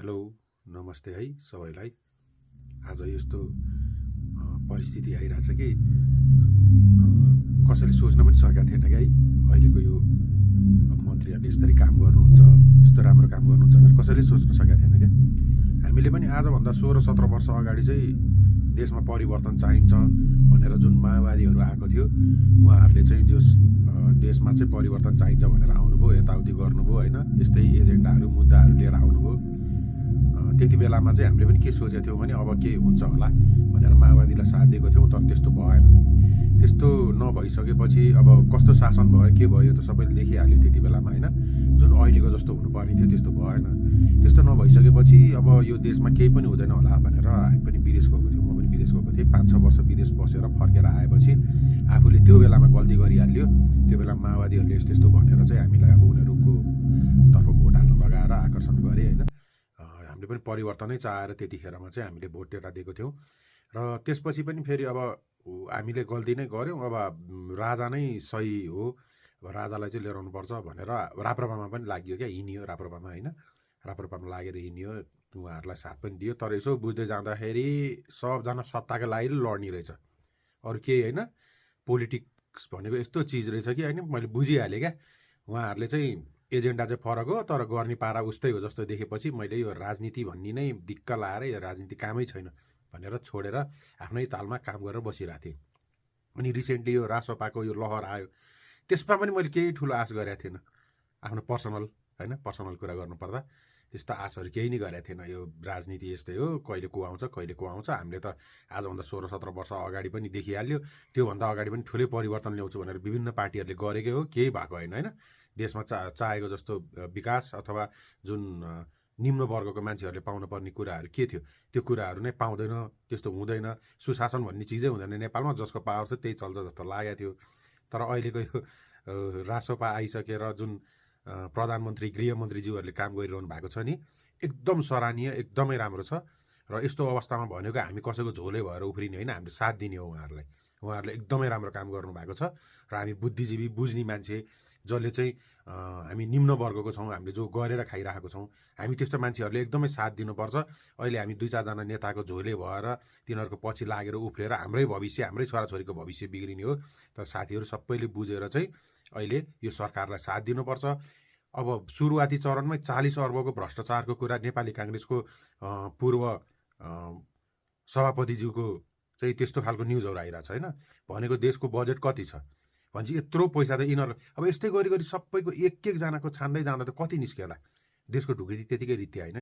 Hello नमस्ते है सबैलाई। आज यस्तो परिस्थिति आइरहेछ कि कसैले सोच्न पनि सकेका थिएन कि है अहिलेको यो मन्त्रीहरूले यसरी काम गर्नुहुन्छ, यस्तो राम्रो काम गर्नुहुन्छ भनेर कसैले सोच्न सकेका थिएन क्या। हामीले पनि आजभन्दा 16-17 वर्ष अगाडि चाहिँ देशमा परिवर्तन चाहिन्छ भनेर जुन माओवादीहरू आएको थियो, उहाँहरूले चाहिँ देशमा चाहिँ परिवर्तन चाहिन्छ भनेर आउनुभयो, यताउति गर्नुभयो होइन, यस्तै एजेन्डाहरू मुद्दाहरू लिएर आउनुभयो। त्यति बेलामा चाहिँ हामीले पनि के सोचेको थियौँ भने अब के हुन्छ होला भनेर माओवादीलाई साथ दिएको थियौँ, तर त्यस्तो भएन। त्यस्तो नभइसकेपछि अब कस्तो शासन भयो के भयो त सबैले देखिहाल्यो त्यति बेलामा होइन। जुन अहिलेको जस्तो हुनुपर्ने थियो त्यस्तो भएन। त्यस्तो नभइसकेपछि अब यो देशमा केही पनि हुँदैन होला भनेर हामी पनि विदेश गएको थियौँ, म पनि विदेश गएको थिएँ। 5-6 वर्ष विदेश बसेर फर्केर आएपछि आफूले त्यो बेलामा गल्ती गरिहाल्यो। त्यो बेला माओवादीहरूले यस्तो यस्तो भनेर चाहिँ हामीलाई अब उनीहरूको तर्फ भोट हाल्न लगाएर आकर्षण गरे होइन। हामीले पनि परिवर्तनै चाहेर त्यतिखेरमा चाहिँ हामीले भोट त्यता दिएको थियौँ। र त्यसपछि पनि फेरि अब हामीले गल्ती नै गऱ्यौँ, अब राजा नै सही हो, अब राजालाई चाहिँ लिएर आउनुपर्छ भनेर राप्रपामा पनि लाग्यो क्या, हिँडियो राप्रपामा होइन। राप्रपामा लागेर हिँडियो, उहाँहरूलाई साथ पनि दियो। तर यसो बुझ्दै जाँदाखेरि सबजना सत्ताको लागि लड्ने रहेछ, अरू केही होइन। पोलिटिक्स भनेको यस्तो चिज रहेछ कि होइन, मैले बुझिहालेँ क्या। उहाँहरूले चाहिँ एजेन्डा चाहिँ फरक हो तर गर्ने पारा उस्तै हो जस्तो देखेपछि मैले यो राजनीति भन्ने नै दिक्क लाएर यो राजनीति कामै छैन भनेर छोडेर आफ्नै तालमा काम गरेर बसिरहेको थिएँ। अनि रिसेन्टली यो रासोपाको यो लहर आयो, त्यसमा पनि मैले केही ठुलो आश गरेको थिएन। आफ्नो पर्सनल होइन, पर्सनल कुरा गर्नुपर्दा त्यस्तो आशहरू केही नै गरेको थिएन। यो राजनीति यस्तै हो, कहिले को आउँछ कहिले को आउँछ। हामीले त आजभन्दा 16-17 वर्ष अगाडि पनि देखिहाल्यो, त्योभन्दा अगाडि पनि ठुलै परिवर्तन ल्याउँछु भनेर विभिन्न पार्टीहरूले गरेकै हो, केही भएको होइन होइन। देशमा चाहेको जस्तो विकास अथवा जुन निम्न वर्गको मान्छेहरूले पाउनुपर्ने कुराहरू के थियो त्यो कुराहरू नै पाउँदैन, त्यस्तो हुँदैन। सुशासन भन्ने चिजै हुँदैन नेपालमा, जसको पावर छ त्यही चल्छ जस्तो लागेको थियो। तर अहिलेको यो रासोपा आइसकेर जुन प्रधानमन्त्री गृहमन्त्रीज्यूहरूले काम गरिरहनु भएको छ नि, एकदम सराहनीय, एकदमै राम्रो छ। र यस्तो अवस्थामा भनेको हामी कसैको झोले भएर उफ्रिने होइन, हामीले साथ दिने हो उहाँहरूलाई। उहाँहरूले एकदमै राम्रो काम गर्नुभएको छ। र हामी बुद्धिजीवी बुझ्ने मान्छे जसले चाहिँ हामी निम्न वर्गको छौँ, हामीले जो गरेर खाइरहेको छौँ, हामी त्यस्तो मान्छेहरूले एकदमै साथ दिनुपर्छ। अहिले हामी 2-4 जना नेताको झोले भएर तिनीहरूको पछि लागेर उफ्रेर हाम्रै भविष्य, हाम्रै छोराछोरीको भविष्य बिग्रिने हो। तर साथीहरू सबैले बुझेर चाहिँ अहिले यो सरकारलाई साथ दिनुपर्छ। अब सुरुवाती चरणमै 40 अर्बको भ्रष्टाचारको कुरा नेपाली काङ्ग्रेसको पूर्व सभापतिज्यूको चाहिँ त्यस्तो खालको न्युजहरू आइरहेको छ होइन। भनेको देशको बजेट कति छ भनेपछि यत्रो पैसा त यिनीहरू अब यस्तै गरी सबैको एक एकजनाको छान्दै जाँदा त कति निस्किएला। देशको ढुकुटी त्यतिकै रित्या होइन।